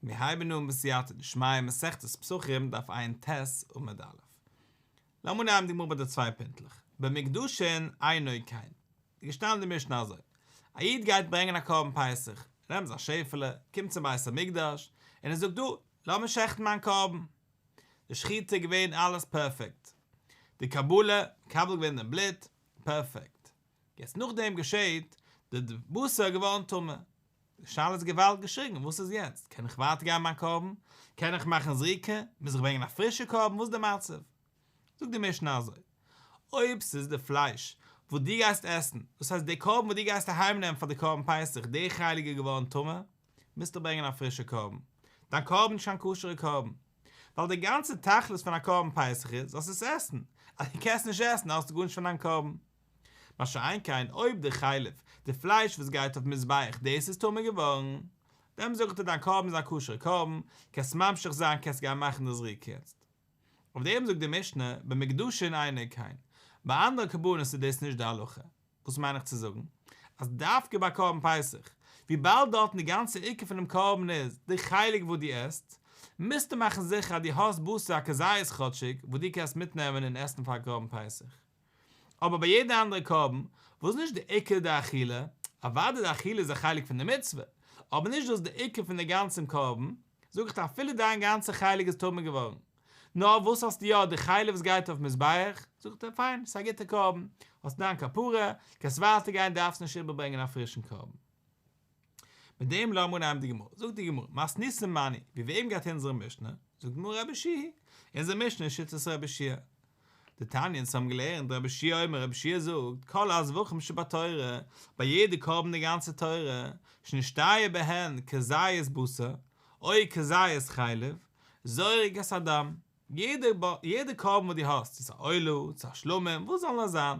מיר הייבן אן בסייעתא דשמיא מסכת פסחים דף ע"ט עמוד א'. לאמיר נעמען די גמרא ביי די צוויי פינטלעך. במוקדשין אינו כן. איז געשטאנען אין די משנה אזוי. א איד גייט ברענגען א קרבן פסח, ער נעמט זיין שעפעלע, קומט צום בית המקדש, און ער זאגט דא, לאמיר שעכטן מיין קרבן. די שחיטה איז געווען אלעס פערפעקט. די קבלה, מקבל געווען דעם בלוט, פערפעקט. יעצט נאכדעם געשעט, די בשר איז געווארן טמא. די שאלה איז געוואלד געשריגן, וואס איז יעצט? קען איך ווייטער גיין מיין קרבן? קען איך מאכן זריקה? מוז איך ברענגען א פרישע קרבן? וואס איז די מצב? זאגט די משנה אזוי, אויב ס'איז די פלייש וואס דו גייסט עסן, דאס הייסט די קרבן וואס דו גייסט אהיים נעמען פאר די קרבן פסח, די חלק איז געווארן טמא, מוזטו ברענגען א פרישע קרבן. דיין קרבן איז נישט קיין כשר'ע קרבן. ווייל די גאנצע תכלית פון א קרבן פסח איז זאלסט עס עסן, אז דו קענסט נישט עסן האסטו גארנישט פון דיין קרבן. מה שאין כן אויב די חלב, די פלייש וואס גייט אויף מזבח דאס איז טמא געווארן, דעמאלט זאג איך דיר דיין קרבן איז א כשר'ע קרבן, קענסט ממשיך זיין קענסט גיין מאכן די זריקה יעצט. אויף דעם זאגט די משנה במוקדשין אינו כן, ביי אנדערע קרבנות איז דאס נישט די הלכה. וואס מיין איך צו זאגן? אז דווקא ביי קרבן פסח, וויבאלד דארטן די גאנצע עיקר פונעם קרבן איז די חלק וואס דו עסט, מוזטו מאכן זיכער אז דו האסט בשר א כזית כאטשיג וואס דו קענסט מיטנעמען און עסן פאר קרבן פסח. אבער ביי יעדע אנדערע קרבן, וואס איז נישט די עיקר די אכילה, אוודאי די אכילה איז א חלק פון די מצוה, אבער נישט דאס די עיקר פון די גאנצן קרבן, זאג איך דיר אפילו דיין גאנצע חלק איז טמא געווארן, נאר וואס האסטו יא די חלב וואס גייט אויף מזבח, זאג איך דיר פיין, ס'איז א גוטע קרבן, האסט דיין כפרה, קענסט ווייטער גיין דארפסט נישט איבערברענגען א פרישן קרבן. מיט דעם לאמיר אנהייבן די גמרא, זאגט די גמרא, מתניתין מני, ווי וועם גייט אונזערע משנה? זאגט די גמרא רבי יהושע היא, אונזער משנה איז שיטת רבי יהושע. דתניא אונז האבן געלערנט רבי יהושע אומר רבי יהושע זאגט, כל הזבחים שבתורה, ביי יעדע קרבן די גאנצע תורה, שנשתייר בהן כזית בשר, או כזית חלב, זורק את הדם, יעדע יעדע קרבן וואס דו האסט, צו ס'איז א עולה, צו א שלמים, וואס זאל נאר זיין,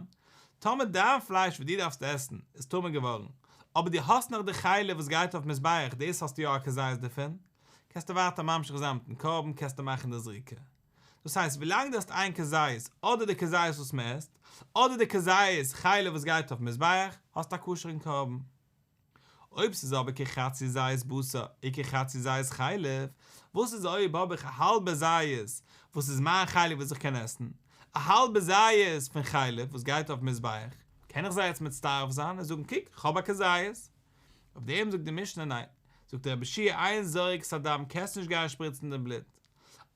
טאמער דיין פלייש וואס דו דארפסט עסן איז טמא געווארן, אבער דו האסט נאך די חלב וואס גייט אויף מזבח, דאס האסטו יא א כזית דערפון, קענסטו ווייטער ממשיך זיין מיטן קרבן, קענסטו מאכן די זריקה. דאס הייסט ווילאנג דו האסט איין כזית, אדער די כזית וואס מען עסט, אדער די כזית חלב וואס גייט אויף מזבח, האסטו א כשר'ן קרבן. אויב ס'איז אבער כחצי זית בשר וכחצי זית חלב, וואס איז אויב האב איך א האלבע זית וואס איז מיין חלק וואס איך קען עסן, א האלבע זית פון חלב וואס גייט אויף מזבח, קען איך זיי יעצט מצטרף זיין און זאגן קוק כ'האב א כזית? אויף דעם זאגט די משנה ניין, זאגט רבי יהושע אין זורק את הדם קענסט נישט גיין שפריצן די בלוט,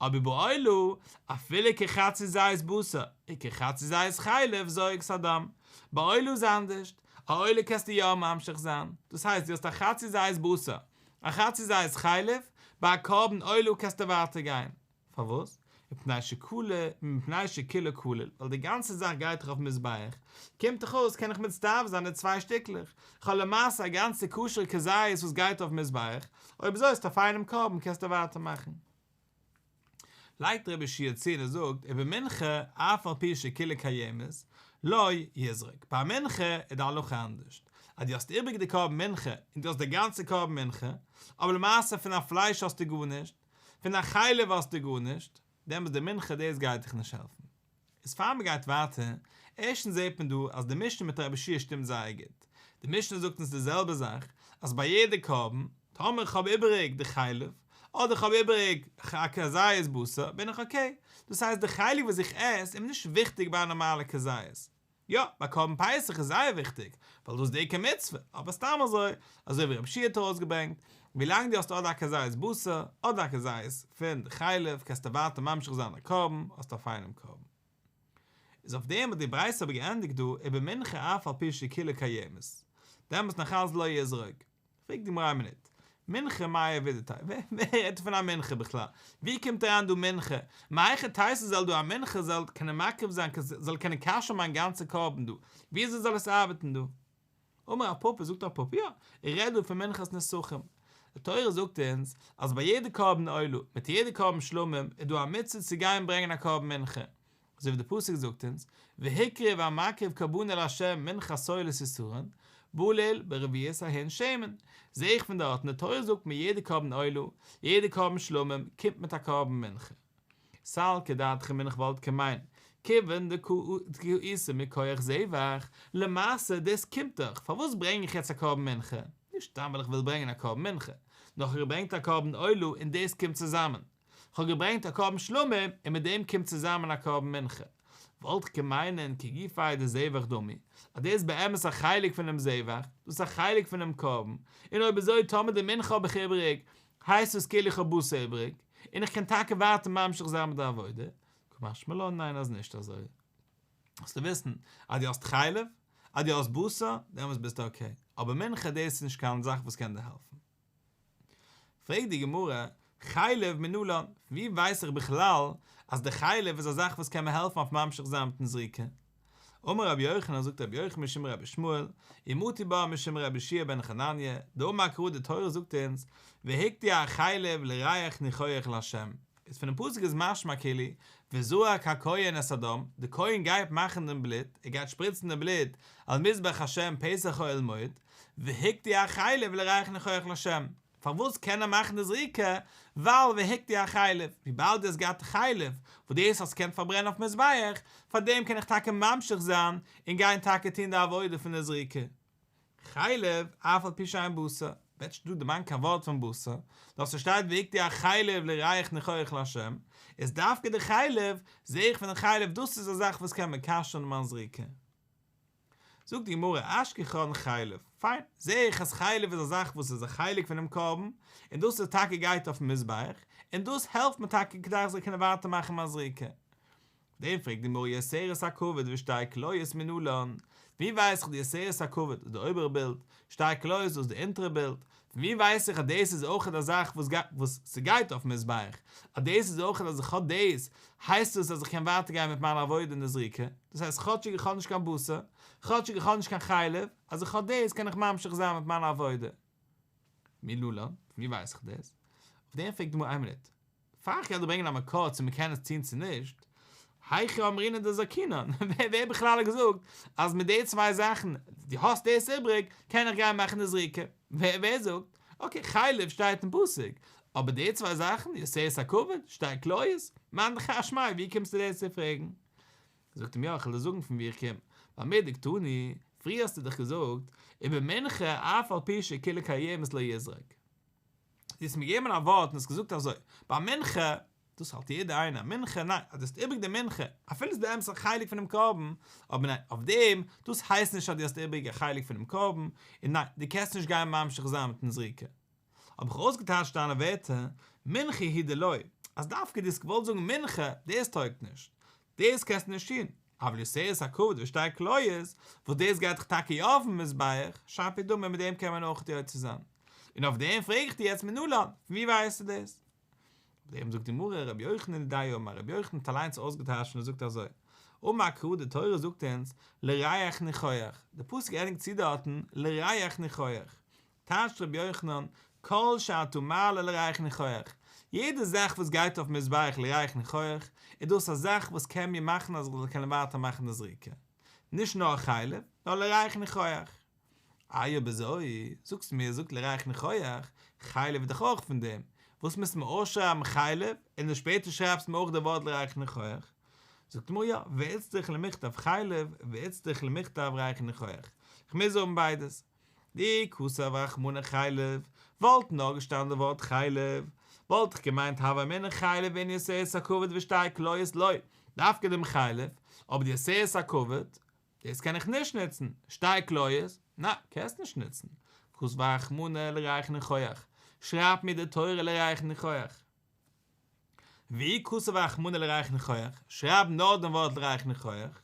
אבער בעולה, אפילו כחצי זית בשר, וכחצי זית חלב זורק את הדם. ביי עולה איז אנדערשט, א עולה קענסטו יא ממשיך זיין, דאס הייסט דו האסט א חצי זית בשר, א חצי זית חלב, ביי א קרבן עולה קענסטו ווייטער גיין. פארוואס? מפני שכולה, מפני שכולו כליל, ווייל די גאנצע זאך גייט דאך אויף מזבח, קומט דאך אויס קען איך מצטרף זיין די צוויי שטיקלעך, איך האב למעשה א גאנצע כשר'ע כזית וואס גייט אויף מזבח, אויב אזוי האסטו א פיינעם קרבן קענסטו ווייטער מאכן. לייגט רבי יהושע צו און ער זאגט ובמנחה אף על פי שכולה קיימת לא יזרוק, ביי מנחה איז די הלכה אנדערשט, אז דו האסט איבריג די קרבן מנחה און דו האסט די גאנצע קרבן מנחה, אבער למעשה פון א פלייש האסטו גארנישט, פון א חלב האסטו גארנישט, דעמאלטס די מנחה דאס גייט דיך נישט העלפן. איז פאר מען גייט ווייטער, ערשטנס זעט מען דא אז די משנה מיט רבי יהושע שטימט זייער גוט, די משנה זאגט אונז די זעלבע זאך, אז ביי יעדע קרבן, טאמער איך האב איבעריג די חלב, אדער איך האב איבעריג א כזית בשר, בין איך okay, דאס הייסט די חלק וואס איך עס איז מיר נישט וויכטיג ביי א נארמאלע כזית. יא, ביי קרבן פסח איז זייער וויכטיג, ווייל דאס איז די עיקר מצוה, אבער סתם אזוי, אזוי ווי רבי יהושע האט ארויסגעברענגט, ווילאנג דו האסט אדער א כזית בשר, אדער א כזית פון די חלב, קענסטו ווייטער ממשיך זיין די קרבן, האסטו א פיינעם קרבן. איז אויף דעם האט די ברייתא אבער געענדיגט דא, ובמנחה אף על פי שכולה קיימת, דעמאלטס נאך אלץ לא יזרוק. פרעגט די גמרא א מינוט, מנחה מאי עבידתיה, ווער רעדט פון א מנחה בכלל? ווי קומט אריין דא מנחה? מהיכי תיתי זאל דא א מנחה זאל קענען מקריב זיין זאל קענען כשר'ן מיין גאנצע קרבן דא? וויאזוי זאל עס ארבעטן דא? אמר רב פפא, זאגט רב פפא, יא, איך רעד דא פון מנחת נסכים. די תורה זאגט אונז אז ביי יעדע קרבן עולה, מיט יעדע קרבן שלמים, איז דא א מצוה צו גיין ברענגען א קרבן מנחה. אזוי ווי די פסוק זאגט אונז, והקריב המקריב קרבנו לה' מנחת סולת ישרון, בלול ברביעית ההין שמן, זעה איך פון דארטן די תורה זאגט מיר יעדע קרבן עולה, יעדע קרבן שלמים, קומט מיט א קרבן מנחה. סלקא דעתך אמינא כ'וואלט געמיינט, כיוון דקאיתא מכח זבח, למעשה דאס קומט דאך, פארוואס ברענג איך יעצט א קרבן מנחה? נישט סתם ווייל איך וויל ברענגען א קרבן מנחה, נאר איך האב געברענגט א קרבן עולה און דאס קומט צוזאמען. איך האב געברענגט א קרבן שלמים און מיט דעם קומט צוזאמען א קרבן מנחה. וואלט איך געקענט מיינען כגופיה דזבח דמי, אז דאס איז באמת א חלק פונעם זבח, דאס איז א חלק פונעם קרבן, און אויב אזוי טאמער די מנחה האב איך איבעריג, הייסט עס כאילו איך האב בשר איבעריג, און איך קען טאקע ווייטער ממשיך זיין מיט די עבודה. קא משמע לן ניין אז נישט אזוי. זאלסטו וויסן אז דו האסט חלב, אז דו האסט בשר, דעמאלטס ביסטו okay, אבער מנחה דאס איז נישט קיין זאך וואס קען דיר העלפן. פרעגט די גמרא, חלב מנלן, פון ווי ווייס איך בכלל אז די חלב איז א זאך וואס קען מיר העלפן אויף ממשיך זיין מיטן זריקה? אמר רבי יוחנן זאגט רבי יוחנן משום רבי ישמעאל, ומטו בה משום רבי יהושע בן חנניה, דאמר קרא די תורה זאגט אונז, והקטיר החלב לריח ניחוח לה', איז פונעם פסוק איז משמע כאילו, וזרק הכהן את הדם, די כהן גייט מאכן דעם בלוט, ער גייט שפריצן דעם בלוט על מזבח השם פתח האוהל מועד, והקטיר החלב לריח ניחוח לה'. פארוואס קען ער מאכן די זריקה? ווייל והקטיר החלב, וויבאלד דו האסט געהאט חלב, וואס דאס האסט געקענט פארברענען אויפן מזבח, פארדעם קען איך טאקע ממשיך זיין און גיין טאקע טון די עבודה פון די זריקה. חלב, אף על פי שאין בשר, ווערט נישט דא דערמאנט קיין ווארט פון בשר, נאר ס'שטייט והקטיר החלב לריח ניחוח לה', איז דווקא די חלב, זעה איך פון די חלב דאס איז א זאך וואס קען כשר'ן מיין זריקה. זאגט די גמרא אשכחן חלב, פיין, זעה איך אז חלב איז א זאך וואס איז א חלק פונעם קרבן, און דאס איז טאקע גייט אויפן מזבח, און דאס העלפט מיר טאקע כדי איך זאל קענען ווייטער מאכן מיין זריקה. דעם פרעגט די גמרא יותרת הכבד ושתי כליות מנלן, ווי ווייס איך די יותרת הכבד איז די אויבערע בילד, שתי כליות דאס איז די אונטערע בילד, פון ווי ווייס איך אז דאס איז אויכעט א זאך וואס וואס ס'גייט אויפן מזבח, אז דאס איז אויכעט אז איך האב דאס, הייסט עס אז איך קען ווייטער גיין מיט מיין עבודה אין די זריקה, דאס הייסט כאטשיג איך האב נישט קיין בשר, כאטשיג איך האב נישט קיין חלב, אז איך האב דאס קען איך ממשיך זיין מיט מיין עבודה. מנלן, פון ווי ווייס איך דאס? אויף דעם פרעגט די גמרא איין מינוט, פאר איך גיי דא ברענגען א מקור צו מ'קען עס טון צו נישט, היכי אמרינן דזרקינן, ווער בכלל האט געזאגט אז מיט די צוויי זאכן, דו האסט דאס איבריג, קען איך גיין מאכן די זריקה? ווער זאגט? okay, חלב שטייט אין פסוק, אבער די צוויי זאכן, יותרת הכבד, שתי כליות, מאן דכר שמיה, ווי קומסטו דאס צו פרעגן? זאגט אים יא, איך וועל דיר זאגן פון וואו איך קום, ווייל מדקתני, פריער האסטו דאך געזאגט, ובמנחה אף על פי שכולה קיימת לא יזרוק. דו האסט מיר געגעבן א ווארט און האסט געזאגט אזוי, ביי מנחה, דאס האלט יעדער איינער, מנחה, ניין, אז דו האסט איבריג די מנחה, אפילו איז באמת א חלק פונעם קרבן, אבער ניין, אויף דעם, דאס הייסט נישט אז דו האסט איבריג א חלק פונעם קרבן, און ניין, דו קענסט נישט גיין ממשיך זיין מיטן זריקה. האב איך אויסגעטייטשט דיינע ווערטער, מנחה הוא דלא, אז דווקא דו האסט געוואלט זאגן מנחה, דאס טויגט נישט, דאס קענסטו נישט טון, אבל יותרת הכבד ושתי כליות, וואס דאס גייט דאך טאקע יא אויפן מזבח, שפיר דמי מיט דעם קען מען אויך יוצא זיין. און אויף דעם פרעג איך דיר יעצט מנלן, פון ווי ווייסטו דאס? אויף דעם זאגט די גמרא, רבי יוחנן דידיה אמר, רבי יוחנן האט אליינס אויסגעטייטשט און ער זאגט אזוי, אמר קרא די תורה זאגט אונז, לריח ניחוח, די פסוק ענדיגט צו דארטן, לריח ניחוח, טייטשט רבי יוחנן, כל שאתה מעלה לריח ניחוח, יעדע זאך וואס גייט אויף מזבח לריח ניחוח, איז דאס א זאך וואס קען מיר מאכן אז איך זאל קענען ווייטער מאכן די זריקה. נישט נאר חלב, נאר לריח ניחוח. איי אויב אזוי, זאגסט מיר זאגט לריח ניחוח, חלב איז דאך אויך פון דעם, וואס מוזטו מיר אויסשרייבן חלב, און דאן שפעטער שרייבסטו מיר אויך די ווארט לריח ניחוח? זאגט די גמרא יא, ואיצטריך למכתב חלב, ואיצטריך למכתב ריח ניחוח, כ'מוז האבן ביידעס. דאי כתב רחמנא חלב, וואלט נאר געשטאנען די ווארט חלב, וואלט איך געמיינט הוה אמינא חלב ואינהו יותרת הכבד ושתי כליות לא, דווקא דעם חלב, אבער די יותרת הכבד, דאס קען איך נישט נוצן, שתי כליות, ניין, קענסט נישט נוצן, כתב רחמנא לריח ניחוח, שרייבט מיר די תורה לריח ניחוח. ואי כתב רחמנא לריח ניחוח, שרייב נאר דעם ווארט לריח ניחוח,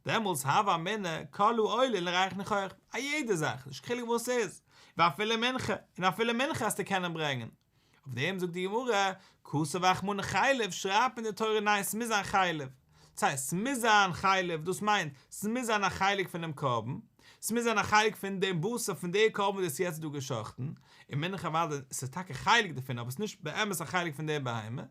דעמאלטס הוה אמינא כל העולין לריח ניחוח, א יעדע זאך, נישט קיין חילוק וואס ס'איז, ואפילו מנחה, און אפילו מנחה וועסטו קענען ברענגען. אויף דעם זאגט די גמרא, כתב רחמנא חלב, שרייבט אין די תורה ניין ס'מוז זיין חלב, דאס הייסט ס'מוז זיין חלב, דאס מיינט ס'מוז זיין א חלק פונעם קרבן, ס'מוז זיין א חלק פון דעם בשר פון די קרבן וואס איז יעצט דא גע'שחט'ן, און מנחה אוודאי, ס'איז טאקע חלק דערפון אבער ס'איז נישט באמת א חלק פון די בהמה,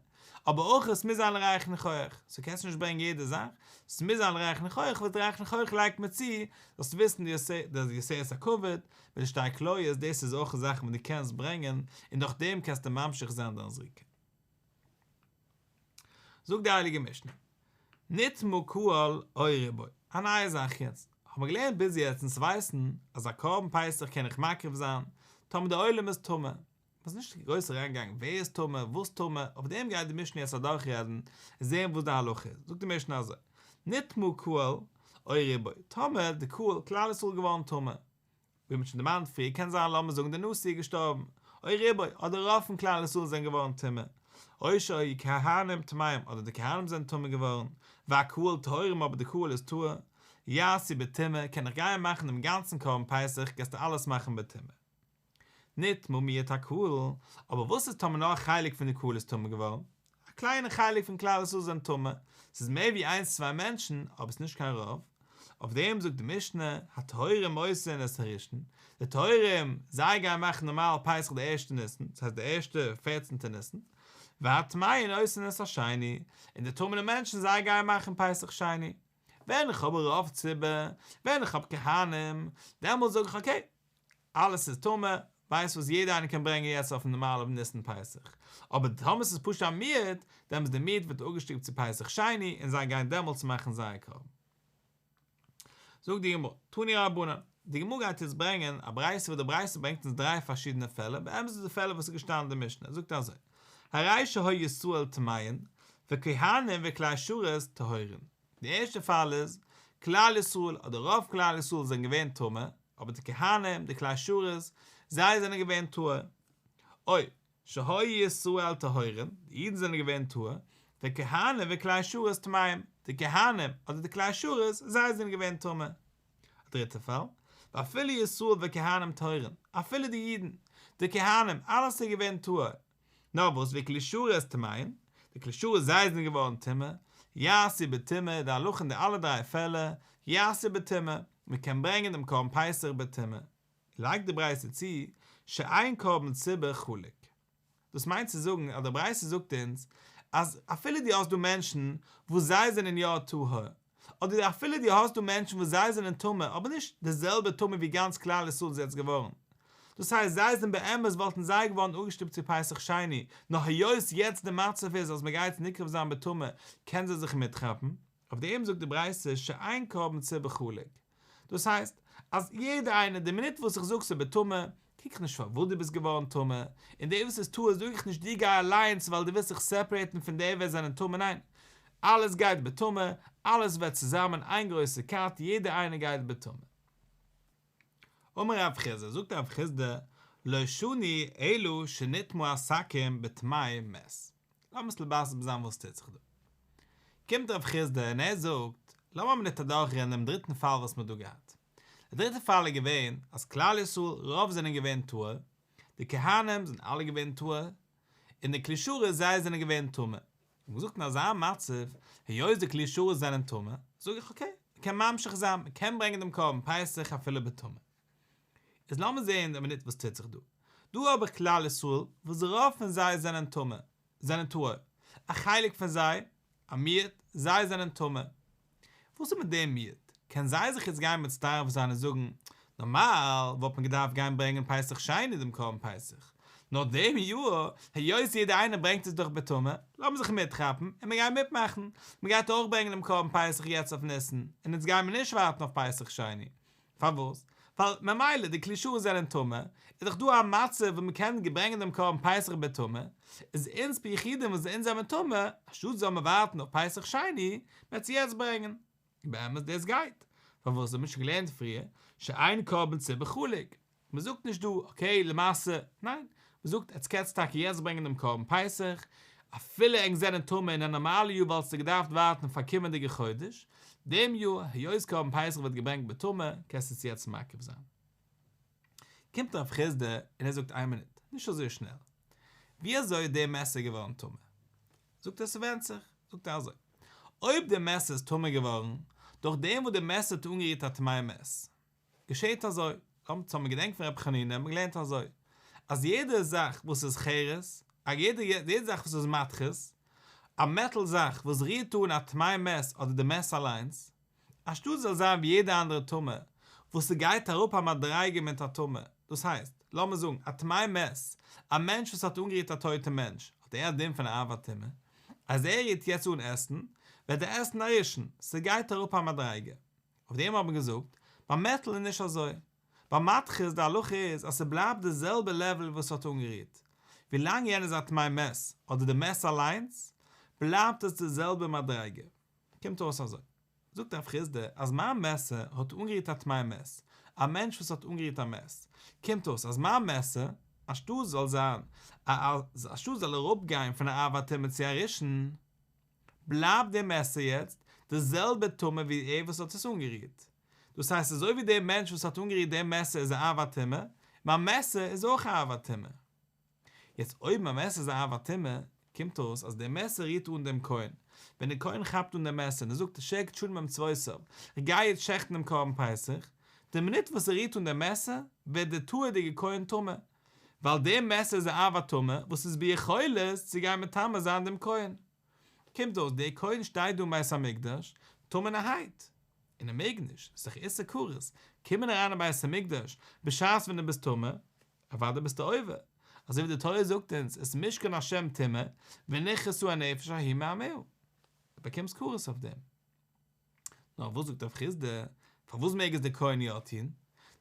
אבער אויך עס מוז זיין לריח ניחוח, סאו קענסט נישט ברענגען יעדע זאך, ס'מוז זיין לריח ניחוח וואס די ריח ניחוח לייגט מען צו, זאלסט וויסן די יותרת הכבד, מיט די שתי כליות, דאס איז אויך זאכן וואס דו קענסט ברענגען, און דורך דעם קענסטו ממשיך זיין דיין זריקה. זאגט די הייליגע משנה, נטמא קהל או רובו, א נייע זאך יעצט, האבן מיר געלערנט ביז יעצט אונז ווייסן אז א קרבן פסח קען איך מקריב זיין. טאמער דער עולם איז טמא. מ'איז נישט גרויס אריינגעגאנגען ווער איז טמא, וואס טמא, אויף דעם גייט די משנה יעצט אדורכרעדן און זען וואס די הלכה איז. זאגט די משנה אזוי, נטמא קהל או רובו, טאמער די קהל, כלל ישראל איז געווארן טמא, ווי מ'האט שוין דערמאנט פריער קען זיין לאמיר זאגן די נשיא איז געשטארבן, או רובו, אדער רוב פון כלל ישראל זענען געווארן טמא, או שהיו כהנים טמאים, אדער די כהנים זענען טמא געווארן, והקהל טהורים אבער די קהל איז טהור, יעשו בטומאה, קען איך גיין מאכן דעם גאנצן קרבן פסח, גייסטו אלעס מאכן בטומאה. נטמא מיעוט הקהל, אבער וואס איז טאמער נאר א חלק פון די קהל איז טמא געווארן? א קליינע חלק פון כלל ישראל זענען טמא, ס'איז מער ווי איינס צוויי מענטשן, אבער ס'איז נישט קיין רוב, אויף דעם זאגט די משנה, הטהורים עושין את הראשון, די טהורים, זיי גייען מאכן נארמאל פסח די ערשטע ניסן, דאס הייסט די ערשטע פערצנטע ניסן, והטמאין עושין את השני, און די טמא'נע מענטשן זיי גייען מאכן פסח שני. ווען איך האב רוב ציבור, ווען איך האב כהנים, דעמאלס זאג איך okay, אלעס איז טמא, ווייסט וואס יעדער איינער קען ברענגען יעצט אויפן נארמאלן ניסן פסח, אבער טאמער ס'איז פשוט א מיעוט, דעמאלטס די מיעוט ווערט אפגעשטופט צו פסח שני און זיי גייען דעמאלטס מאכן זייער קרבן. זאגט די גמרא, תנו רבנן, די גמרא גייט יעצט ברענגען א ברייתא וואס די ברייתא ברענגט אונז דריי פארשידענע פעלער, באמת איז די פעלער וואס איז געשטאנען אין די משנה, זאגט אזוי, הרי שהיו ישראל טמאין, וכהנים וכלי שרת טהורין, די ערשטע פאל איז, כלל ישראל אדער רוב כלל ישראל זענען געווען טמא, אבער די כהנים, די כלי שרת, זיי זענען געווען טהור. או שהיו ישראל טהורין, די אידן זענען געווען טהור, וכהנים וכלי שרת טמאים, די כהנים אדער די כלי שרת, זיי זענען געווען טמא. א דריטע פאל, ואפילו ישראל וכהנים טהורין, אפילו די אידן, די כהנים, אלעס איז געווען טהור, נאר וואס וכלי שרת טמאין, די כלי שרת זיי זענען געווארן טמא, יעשו בטומאה, די הלכה אין די אלע דריי פעלער, יעשו בטומאה, מען קען ברענגען דעם קרבן פסח בטומאה. לייגט די ברייתא צו, שאין קרבן ציבור חלוק. דאס מיינט צו זאגן אז די ברייתא זאגט אונז אז אפילו דו האסט דא מענטשן וואס זיי זענען יא טהור, אדער אפילו דו האסט דא מענטשן וואס זיי זענען טמא אבער נישט די זעלבע טמא ווי גאנץ כלל ישראל איז יעצט געווארן, דאס הייסט זיי זענען באמת וואלטן זיי געווארן אפגעשטופט צו פסח שני, נאר היות יעצט די מצב איז אז מען גייט נקרב זיין בטומאה קען זיי זיך מיטכאפן, אויף דעם זאגט די ברייתא שאין קרבן ציבור חלוק, דאס הייסט אז יעדער איינער די מינוט וואס איך זאג ס'איז בטומאה, קוק איך נישט פארוואס דו ביסט געווארן טמא, און דער וואס איז טהור זאג איך נישט דו גיי אליינס ווייל דו ווילסט זיך separate ן פון די ווער זענען טמא ניין, אלעס גייט בטומאה, אלעס ווערט צוזאמען איין גרויסע כת יעדער איינער גייט בטומאה. אמר רב חסדא, זאגט רב חסדא, לא שנו אלא שנטמאו השקים בטמא מת. לאמיר עס מסביר זיין וואס טוט זיך דא. קומט רב חסדא און ער זאגט, לאמיר א מינוט אדורכרעדן דעם דריטן פאל וואס מ'האט דא געהאט. דער דריטער פאל איז געווען אז כלל ישראל רוב זענען געווען טהור, די כהנים זענען אלע געווען טהור, און די כלי שרת זיי זענען געווען טמא. און געזאגט אין אזא מצב, היות די כלי שרת זענען טמא, זאג איך okay, מ'קען ממשיך זיין, מ'קען ברענגען דעם קרבן פסח אפילו בטומאה. איז לאמיר זעהן די מינוט וואס טוט זיך דא. דא האב איך כלל ישראל וואס רוב פון זיי זענען טמא, זענען טהור. א חלק פון זיי, א מיעוט, זיי זענען טמא. וואס איז מיט דעם מיעוט? קען זיי זיך יעצט גיין מצטרף זיין און זאגן, נארמאל וואלט מען געדארפט גיין ברענגען פסח שני דעם קרבן פסח, נאר דעם יאר, היות יעדער איינער ברענגט עס דאך בטומאה, לאמיר זיך מיטכאפן און מיר גייען מיטמאכן, מען גייט אויך ברענגען דעם קרבן פסח יעצט אויף ניסן, און אונז גיימיר נישט ווארטן אויף פסח שני. פארוואס? ווייל ממילא די כלי שרת זענען טמא, איז דאך דא א מצב וואו מ'קען ברענגען דעם קרבן פסח בטומאה, איז אונז ביחידים וואס אונז זעמער טמא, אנשטאט זאל מען ווארטן אויף פסח שני, מ'עט עס יעצט ברענגען. און באמת דאס גייט. פארוואס האט מען שוין געלערנט פריער, שאין קרבן ציבור חלוק. מ'זאגט נישט דא, okay למעשה, ניין, מ'זאגט עטס קענטס טאקע יעצט ברענגען דעם קרבן פסח, אפילו ענק זענען טמא אין א נארמאלע יאר וואלטסטו געדארפט ווארטן פאר קומענדיגע חודש, דעם יאר היות קרבן פסח ווערט געברענגט בטומאה קענסטו עס יעצט מקריב זיין. קומט רב חסדא און ער זאגט איין מינוט, נישט אזוי שנעל, ווי אזוי איז דער מעסער געווארן טמא? זאגט ער ס'ווענדט זיך, זאגט ער אזוי, אויב דער מעסער איז טמא געווארן דורך דעם וואס דער מעסער האט אנגערירט א טמא מת, געשעהט אזוי, אונז האבן געדענקט פון רבי חנינא האבן מיר געלערנט אזוי, אז יעדע זאך וואס איז חרס, א יעדע יעדע זאך וואס איז מתכות, א מעטאל זאך וואס רירט אן א טמא מת אדער די מת אליינס, אנשטאט זאל זיין ווי יעדע אנדערע טומאה, וואס ס'גייט אראפ א מדריגה מיט א טומאה, דאס הייסט, לאמיר זאגן, א טמא מת, א מענטש וואס האט אנגערירט א טויטע מענטש, האט ער א דין פון א אב הטומאה, אז ער רירט יעצט אן עסן, ווערט די עסן א ראשון, ס'גייט אראפ א מדריגה. אויף דעם האט מען געזאגט, ביי מעטל איז נישט אזוי. ביי מתכות די הלכה איז אז ס'בלייבט די זעלבע לעוועל וואס ס'האט אנגערירט, ווילאנג יענער איז א טמא מת אדער די מת אליינס, בלייבט עס די זעלבע מדריגה. קומט אויס אזוי. זאגט רב חסדא אז מיין מעסער האט אנגערירט א טמא מת, א מענטש וואס האט אנגערירט א מת, קומט אויס אז מיין מעסער, אנשטאט זאל זיין א אנשטאט זאל אראפגיין פון א אב הטומאה צו א ראשון, בלייבט דער מעסער יעצט די זעלבע טומאה ווי ער וואס האט עס אנגערירט. דאס הייסט אזוי ווי דער מענטש וואס האט אנגערירט דעם מעסער איז א אב הטומאה, מיין מעסער איז אויך א אב הטומאה. יעצט אויב מיין מעסער איז א אב הטומאה, קומט אויס אז דער מעסער רירט אן דעם כהן, ווען דער כהן כאפט אן דעם מעסער און ער זאגט אשר קדשנו במצוותיו, איך גיי יעצט שעכטן דעם קרבן פסח, די מינוט וואס ער רירט אן דעם מעסער, ווערט דער טהור'דיגער כהן טמא, ווייל דער מעסער איז א אב הטומאה וואס איז ביכולת צו גיין מטמא זיין דעם כהן. קומט אויס דער כהן שטייט דא אין בית המקדש טמא'נערהייט, און ער מעג נישט, ס'איז דאך איסור כרת, קומען אריין אין בית המקדש בשעת ווען דו ביסט טמא, אוודאי ביסטו עובר, אזוי ווי די תורה זאגט אונז את משכן השם טמא ונכרתה הנפש ההיא מעמיה, דו באקומסט כרת אויף דעם. נאר וואס זאגט רב חסדא, פארוואס מעג עס דער כהן יא טון?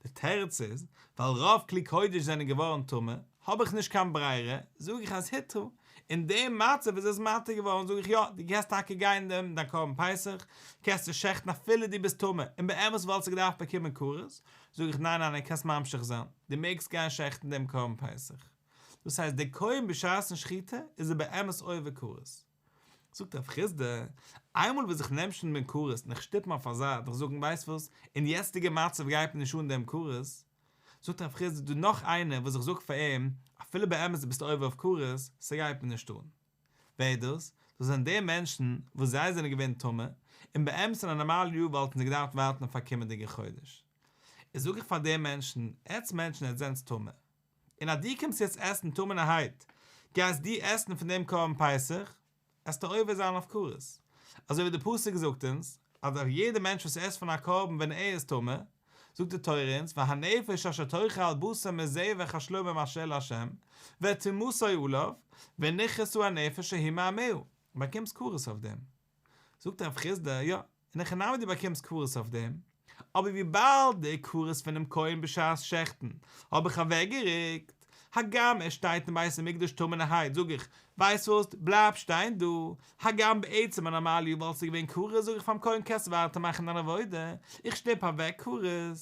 די תירוץ איז, ווייל רוב כלי קודש זענען געווארן טמא, האב איך נישט קיין ברירה, זאג איך אז הותרה, אין דעם מצב איז עס מתיר געווארן, זאג איך יא, דו קענסט טאקע גיין נעמען דיין קרבן פסח, קענסט עס שעכטן אפילו דו ביסט טמא, און באמת וואלסטו געדארפט באקומען כרת, זאג איך ניין ניין ניין קענסט ממשיך זיין, דו מעגסט גיין שעכטן דעם קרבן פסח. דאס הייסט דער כהן בשעת'ן שחיטה איז ער באמת עובר כרת. זאגט רב חסדא, איינמאל וואס איך נעם שוין דעם כרת און איך שטופ אים אויף א זייט און איך זאג אים ווייסט וואס, אין יעצטיגע מצב גייט מיר נישט אן דעם כרת, זאגט רב חסדא דא נאך איינער וואס איך זאג פאר אים, אפילו באמת דו ביסט עובר אויף כרת, ס'גייט מיר נישט אן. ווער איז דאס? דאס זענען די מענטשן וואס זיי זענען געווען טמא, און באמת אין א נארמאלע יאר וואלטן זיי געדארפט ווארטן אויף א קומענדיגע חודש. איז זאג איך פאר די מענטשן, עטץ מענטשן עטץ זענטס טמא, און אז דו קומסט יעצט עסן טמא'נערהייט, גייסט דו עסן פון דעם קרבן פסח, עסטו עובר זיין אויף כרת. אזוי ווי די פסוק זאגט אונז, אז אויף יעדע מענטש וואס עסט פון א קרבן ווען ער איז טמא, זאגט די תורה אונז, והנפש אשר תאכל בשר מזבח השלמים אשר לה', וטומאתו עליו, ונכרתה הנפש ההיא מעמיה, באקומסט כרת אויף דעם. זאגט רב חסדא, יא, אין הכי נמי דו באקומסט כרת אויף דעם, אבער וויבאלד די כרת פונעם כהן בשעת שעכטן האב איך אוועקגערוקט, הגם ער שטייט אין בית המקדש טמא'נערהייט, זאג איך, ווייסט וואס, בלייב שטיין דא, הגם בעצם א נארמאלע יאר וואלט עס געווען כרת, זאג איך פאר'ן כהן קענסט ווייטער מאכן דיין עבודה, איך שטופ אוועק כרת.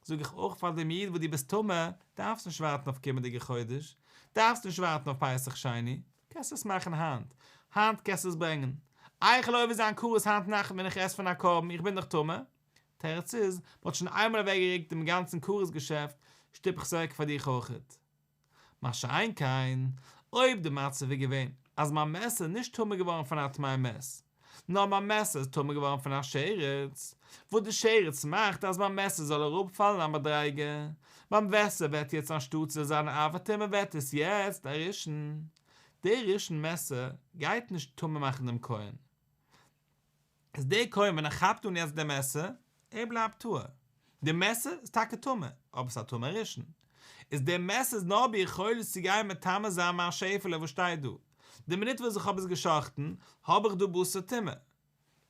זאג איך אויך פאר דעם איד וואס דו ביסט טמא, דארפסט נישט ווארטן אויף קומענדיגע חודש, דארפסט נישט ווארטן אויף פסח שני, קענסט עס מאכן היינט, היינט קענסטו עס ברענגען. איך וועל עובר זיין כרת היינט נאכט ווען איך עס פון א קרבן, איך בין דאך טמא. תירוץ איז, מ'האט שוין איינמאל אוועקגערוקט דעם גאנצן כרת געשעפט, שטופ איך עס אוועק פאר דיך אויכעט. מה שאין כן, אויב די מצב איז געווען אז מיין מעסער איז נישט טמא געווארן פון א טמא מת, נאר מיין מעסער איז טמא געווארן פון א שרץ, וואס די שרץ מאכט אז מיין מעסער זאל אראפפאלן א מדריגה, מיין מעסער ווערט יעצט אנשטאט צו זיין א אב הטומאה ווערט עס יעצט א ראשון, דער ראשון מעסער גייט נישט טמא מאכן דעם כהן, איז דער כהן ווען ער כאפט אן יעצט דעם מעסער, ער בלייבט טהור. די מעסער איז טאקע טמא, אבער ס'איז א טמא ראשון. איז דער מעסער איז נאר ביכולת צו גיין מטמא זיין מיין שעפעלע וואס שטייט דא. די מינוט וואס איך האב עס גע'שחט'ן, האב איך דא בשר טומאה.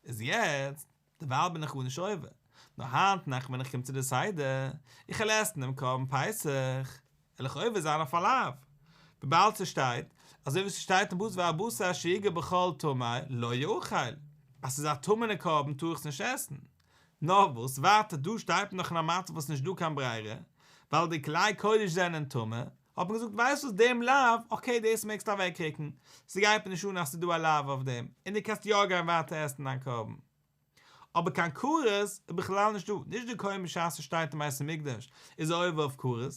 איז יעצט, דערווייל בין איך גארנישט עובר. נאר היינט נאכט ווען איך קום צו די סדר, איך וועל עסן דעם קרבן פסח, וועל איך עובר זיין אויף א לאו, וויבאלד ס'שטייט, אזוי ווי ס'שטייט אין פסוק והבשר אשר יגע בכל טמא לא יאכל, אז ס'איז א טמא'נע קרבן טאר איך עס נישט עסן. נאר וואס, ווייטער דא שטייט מען נאך אין א מצב וואס נישט דא קיין ברירה, ווייל די כלי קודש זענען טמא, האט מען געזאגט ווייסט וואס דעם לאו, okay דאס מעגסטו אוועקרוקן, ס'גייט מיר נישט אן אז ס'איז דא א לאו אויף דעם, און דו קענסט יא גיין ווייטער עסן דיין קרבן. אבער קיין כרת איז בכלל נישט דא, נישט די כהן בשעת ער שטייט אין בית המקדש איז ער עובר אויף כרת,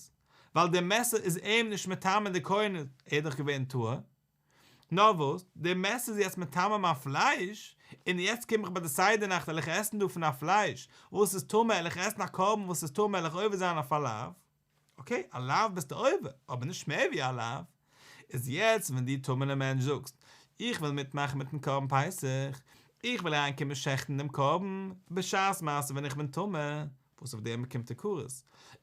ווייל דער מעסער איז אים נישט מטמא די כהן ער איז דאך געווען טהור, נאר וואס, דער מעסער איז יעצט מטמא מיין פלייש, און יעצט קום איך ביי די סדר נאכט וועל איך עסן דא פון א פלייש וואס איז טמא, וועל איך עסן א קרבן וואס איז טמא וועל איך עובר זיין אויף א לאו. okay, א לאו ביסטו עובר, אבער נישט מער ווי א לאו. איז יעצט ווען דו טמא'נער מענטש זאגסט, איך וויל מיטמאכן מיטן קרבן פסח, איך וויל אריינקומען שעכטן דעם קרבן, בשעת מעשה ווען איך בין טמא, וואס אויף דעם באקומט ער כרת.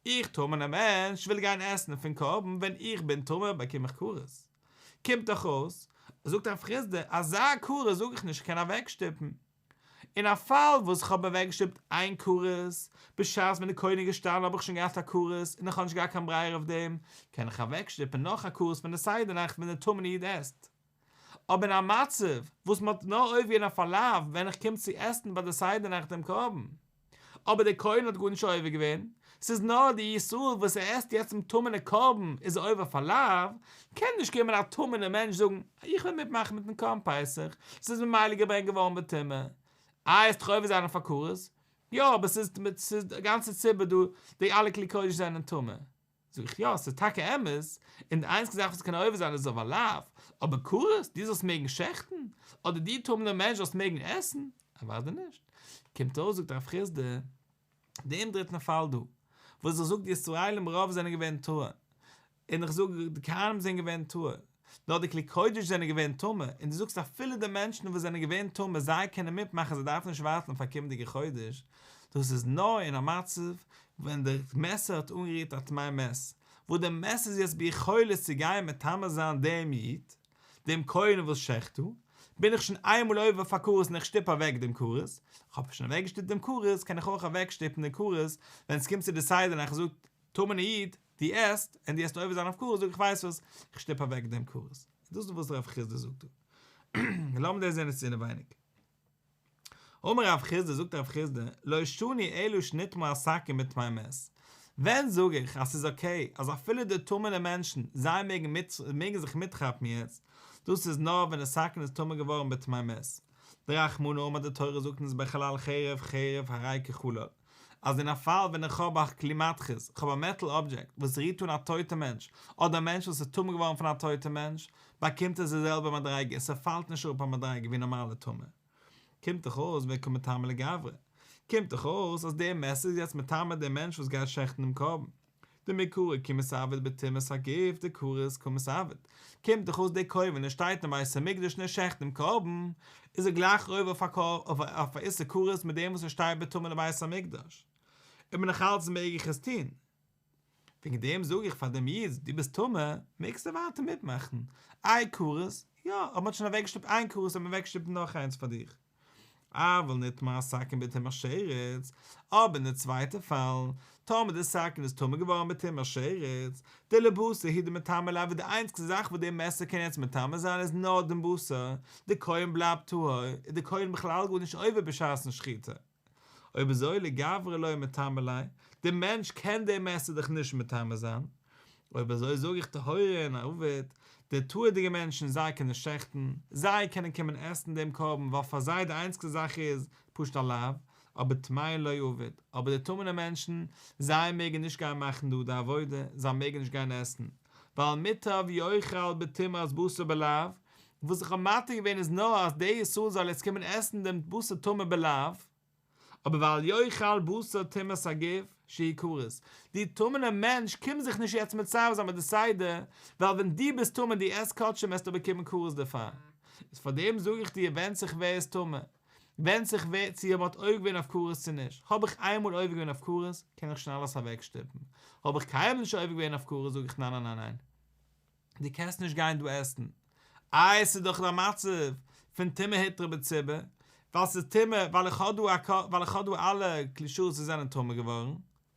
איך טמא'נער מענטש וויל גיין עסן פון קרבן ווען איך בין טמא באקום איך כרת. קומט דאך אויס, זאגט רב חסדא, אזא כרת זאג איך נישט איך קען אוועקשטופן. אין א פאל וואס איך האב אוועקגעשטופט איין כרת, בשעת ווען די כהן איז געשטאנען האב איך שוין געהאט א כרת און איך האב נישט געהאט קיין ברירה אויף דעם, קען איך אוועקשטופן נאך א כרת פון די סדר נאכט ווען די טמא'נע איד עסט. אבער אין א מצב וואס מען האט נאר עובר געווען אויף א לאו ווען איך קום צו עסן ביי די סדר נאכט דעם קרבן, אבער דער כהן האט גארנישט עובר געווען, ס'איז נאר די ישראל וואס ער עסט יעצט דעם טמא'נע קרבן איז ער עובר אויף א לאו, קען נישט קומען א טמא'נע מענטש זאגן איך וועל מיטמאכן מיטן קרבן פסח, ס'איז ממילא געברענגט געווארן בטומאה, איי וועסט דאך עובר זיין אויף א כרת? יא אבער ס'איז ס'איז די גאנצע ציבור דא, די אלע כלי קודש זענען טמא. זאג איך יא, ס'איז טאקע אמת, און די איינציגע זאך וואס קען עובר זיין איז אויף א לאו, אבער כרת, דו זאלסט מעגן שעכטן? אדער דו טמא'נער מענטש זאלסט מעגן עסן? אוודאי נישט. קומט אויס זאגט רב חסדא, דעם דריטן פאל דא, וואס איך זאג די ישראלים רוב זענען געווען טהור, און איך זאג די כהנים זענען געווען טהור, נאר די כלי קודש זענען געווען טמא, און דו זאגסט אפילו די מענטשן וואס זענען געווען טמא זיי קענען מיטמאכן זיי דארפן נישט ווארטן פאר קומענדיגע חודש, דאס איז נאר אין א מצב ווען די מעסער האט אנגערירט א טמא מת, וואס די מת איז יעצט ביכולת צו גיין מטמא זיין דעם איד, דעם כהן וואס שעכט דא, בין איך שוין איינמאל עובר אויף א כרת און איך שטופ אוועק דעם כרת, איך האב שוין אוועקגעשטופט דעם כרת, קען איך אויך אוועקשטופן דעם כרת ווען עס קומט צו די סדר און איך זאג טמא'נע איד, דו עסט, און דו עסט עובר זיין אויף כרת, זאג איך ווייסט וואס, איך שטופ אוועק דעם כרת. דאס איז וואס רב חסדא זאגט דא. לאמיר דאס זען יעצט אינעווייניג. אמר רב חסדא, זאגט רב חסדא, לא שנו אלא שנטמא הסכין בטמא מת. ווען זאג איך אז ס'איז okay אז אפילו די טמא'נע מענטשן, זיי מעגן מיט, מעגן זיך מיטכאפן יעצט, דאס איז נאר ווען די סכין איז טמא געווארן בטמא מת. דרחמנא אמר די תורה זאגט אונז בחלל חרב חרב הרי כחלל. אז אין א פאל ווען איך האב א כלי מתכות, איך האב א metal object וואס רירט אן א טויטע מענטש, אדער א מענטש וואס איז טמא געווארן פון א טויטע מענטש, באקומט עס די זעלבע מדריגה און ס'פאלט נישט אראפ א מדריגה ווי נארמאלע טומאה. קומט דאך אויס וקא מטמא לגברא. קומט דאך אויס אז דער מעסער איז יעצט מטמא דעם מענטש וואס גייט שעכטן דעם קרבן. דמעיקרא כי מתעביד בטומאת הגוף דכרת קא מתעביד, קומט דאך אויס דער כהן ווען ער שטייט אין בית המקדש און ער שעכט דעם קרבן, איז ער גלייך עובר אויף א איסור כרת מיט דעם וואס ער שטייט בטומאה אין בית המקדש. און נאך אלץ מעג איך עס טון. וועגן דעם זאג איך פאר דעם איד, דו ביסט טמא, מעגסטו ווייטער מיטמאכן. איי כרת? יא, אבער מ'האט שוין אוועקגעשטופט איין כרת האט מען אוועקגעשטופט נאך איינס פאר דיך. אבל נטמא הסכין בטומאת שרץ, אבער אין די צווייטע פאל, טאמער די סכין איז טמא געווארן בטומאת שרץ, דלבשר הוא דמטמא ליה די איינציגסטע זאך וואס די מעסער קען יעצט מטמא זיין איז נאר דעם בשר, די כהן בלייבט טהור, איז די כהן בכלל גארנישט עובר בשעת'ן שחיטה. אויב אזוי לגברא לא מטמא ליה, די מענטש קען די מעסער דאך נישט מטמא זיין, אויב אזוי זאג איך טהורין עביד, די טהור'דיגע מענטשן זיי קענען שעכטן, זיי קענען קומען עסן דעם קרבן ווייל פאר זיי די איינציגסטע זאך איז פשוט א לאו, אבער טמאין לא עביד, אבער די טמא'נע מענטשן, זיי מעגן נישט גיין מאכן דא די עבודה, זיי מעגן נישט גיין עסן, ווייל מוטב יאכל בטומאת בשר בלאו, וואס איך האב מתיר געווען איז נאר אז דער ישראל זאל יעצט קומען עסן דעם בשר טמא בלאו, אבער ואל יאכל בשר טומאת הגוף שהוא כרת, דו טמא'נער מענטש קום זיך נישט יעצט מצרף זיין מיט די סדר, ווייל ווען דו ביסט טמא און דו עסט קדשים וועסטו באקומען כרת דערפאר. איז פאר דעם זאג איך דיר ווענדט זיך ווער איז טמא, ווענדט זיך ווער צו מ'האט עובר געווען אויף כרת צו נישט, האב איך איינמאל עובר געווען אויף כרת קען איך שוין אלעס אוועקשטופן, האב איך קיינמאל נישט עובר געווען אויף כרת זאג איך ניין ניין ניין ניין. דו קענסט נישט גיין דא עסן, איי עס איז דאך א מצב פון טומאה הותרה בציבור, ווייל ס'איז טומאה, ווייל איך האב דא א ווייל איך האב דא אלע כלי שרת וואס זענען טמא געווארן,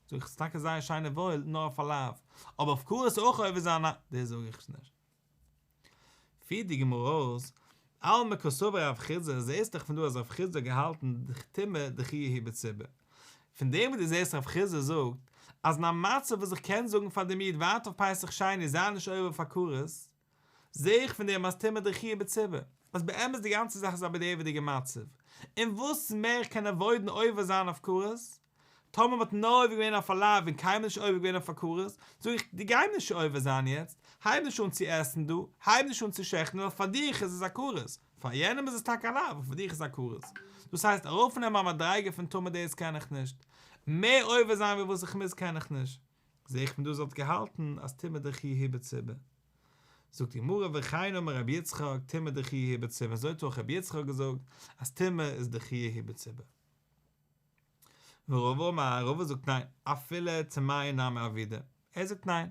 זאג איך ס'איז טאקע זייער שיין און וואויל נאר אויף א לאו, אבער אויף כרת אויך עובר זיין א, דאס זאג איך נישט. פירט די גמרא אויס, אלמא קסבר רב חסדא, זעסט דאך פון דא אז רב חסדא האט געהאלטן טומאה דחויה היא בציבור, פון דעם וואס דו זעסט רב חסדא זאגט אז אין א מצב וואס איך קען זאגן פאר דעם איד ווארט אויף פסח שני זיי נישט עובר פאר כרת, זע איך פון דעם אז טומאה דחויה בציבור, אז באמת די גאנצע זאך איז א בדיעבד'יגע מצב, און וואס מער איך קען avoid ן עובר זיין אויף כרת, טאמער מ'האט נאר עובר געווען אויף א לאו און קיינמאל נישט עובר געווען אויף א כרת, זאג איך דו גיי נישט עובר זיין יעצט, הייב נישט אן צו עסן דא, הייב נישט אן צו שעכטן ווייל פאר דיך איז עס א כרת, פאר יענעם איז עס טאקע א לאו, אבער פאר דיך איז א כרת. דאס הייסט, ארויפנעמען א מדריגה פון טומאה דאס קען איך נישט. מער עובר זיין ווי וואס איך מוז קען איך נישט. זע איך פון דא זאלט געהאלטן אז טומאה דחויה היא בציבור. זאגט די גמרא וכן אמר רבי יצחק טומאה דחויה היא בציבור, אזוי האט אויך רבי יצחק געזאגט אז טומאה איז דחויה היא בציבור. ורבא אמר, רבא זאגט ניין, אפילו טמאין נמי עבידי, ער זאגט ניין,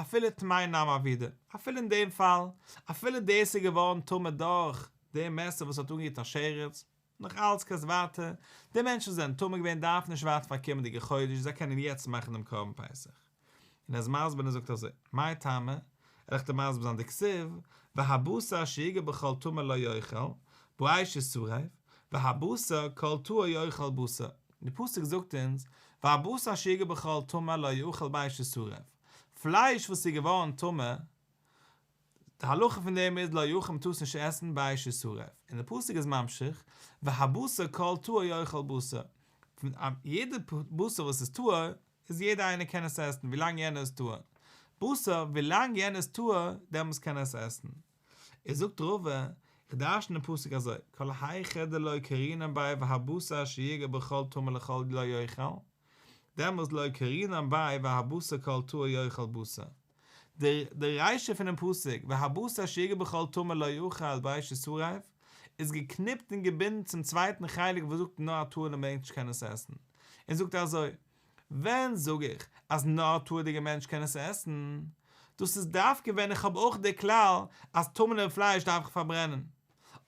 אפילו טמאין נמי עבידי, אפילו אין דעם פאל, אפילו דאס איז געווארן טמא דורך די מעסער וואס האט אנגערירט א שרץ. נאך אלץ קענסט ווייטער, די מענטשן וואס זענען טמא געווען דארפן נישט ווארטן פאר קומענדיגע חודש, זיי קענען יעצט מאכן דעם קרבן פסח. און ער איז מסביר און ער זאגט אזוי, מאי טעמא, וועל איך דיר מסביר זיין דכתיב, והבשר אשר יגע בכל טמא לא יאכל, באש ישרף, והבשר כל טהור יאכל בשר, די פסוק זאגט אונז, והבשר אשר יגע בכל טמא לא יאכל באש ישרף, פלייש וואס איז געווארן טמא, די הלכה פון דעם איז לא יאכל מ'טאר עס נישט עסן באש ישרף, און די פסוק איז ממשיך, והבשר כל טהור יאכל בשר, פון יעדע בשר וואס איז טהור, איז יעדער איינער קען עס עסן ווילאנג יענער איז טהור, בשר ווילאנג יענער איז טהור דעמאלס קען ער עס עסן. איז זאגט רבא, איך דרשן דעם פסוק אזוי, כל היכא דלא קרינן ביה והבשר אשר יגע בכל טמא לכל לא יאכל, דעמאלס לא קרינן ביה והבשר כל טהור יאכל בשר. די רישא פונעם פסוק והבשר אשר יגע בכל טמא לא יאכל באש ישרף איז געקניפט און געבינדן צום צווייטן חלק וואס זאגט נאר א טהור'נער מענטש קען עס עסן, און זאגט אזוי, ווען זאג איך אז נאר א טהור'דיגער מענטש קען עס עסן? דאס איז דווקא ווען איך האב אויך די כלל אז טמא'נע פלייש דארף איך פארברענען.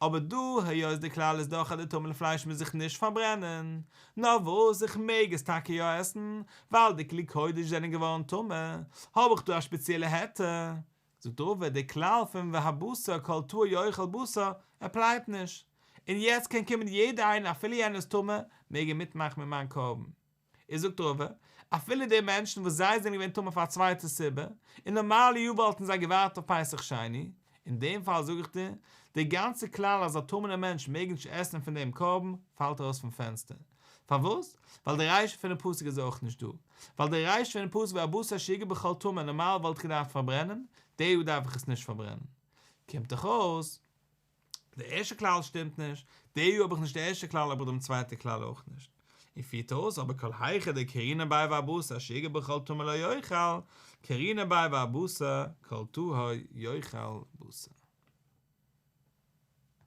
אבער דא היות די כלל איז דאך אז די טמא'נע פלייש מוז איך נישט פארברענען, נאר וואס איך מעג עס טאקע יא עסן, ווייל די כלי קודש זענען געווארן טמא, האב איך דא א שפעציעלע היתר. זאגט רבא, די כלל פון והבשר כל טהור יאכל בשר עפלייט נישט, און יעצט קען קומען יעדער איינער אפילו יענער איז טמא, מעג ער מיטמאכן מיט מיין קרבן. איז זאגט רבא, אפילו די מענטשן וואס זיי זענען געווען טמא פאר א צווייטע סיבה, און נארמאלע יאר וואלטן זיי געווארט אויף פסח שני, אין דעם פאל זאג איך דיר, די גאנצע כלל אז א טמא'נער מענטש מעג נישט עסן פון דעם קרבן, פאלט ארויס פון פענסטער. פארוואס? ווייל די רישא פונעם פסוק איז אויך נישט דא. ווייל די רישא פונעם פסוק והבשר אשר יגע בכל טמא נארמאל וואלט איך געדארפט פארברענען, די יאר דארף איך עס נישט פארברענען. קומט דאך אויס. די ערשטע כלל שטימט נישט, די יאר האב איך נישט די ערשטע כלל האב איך דעם צווייטע כלל אויך נישט. און פירט אויס אבער כל היכא דקרינן ביה והבשר אשר יגע בכל טמא לא יאכל, קרינן ביה והבשר כל טהור יאכל בשר.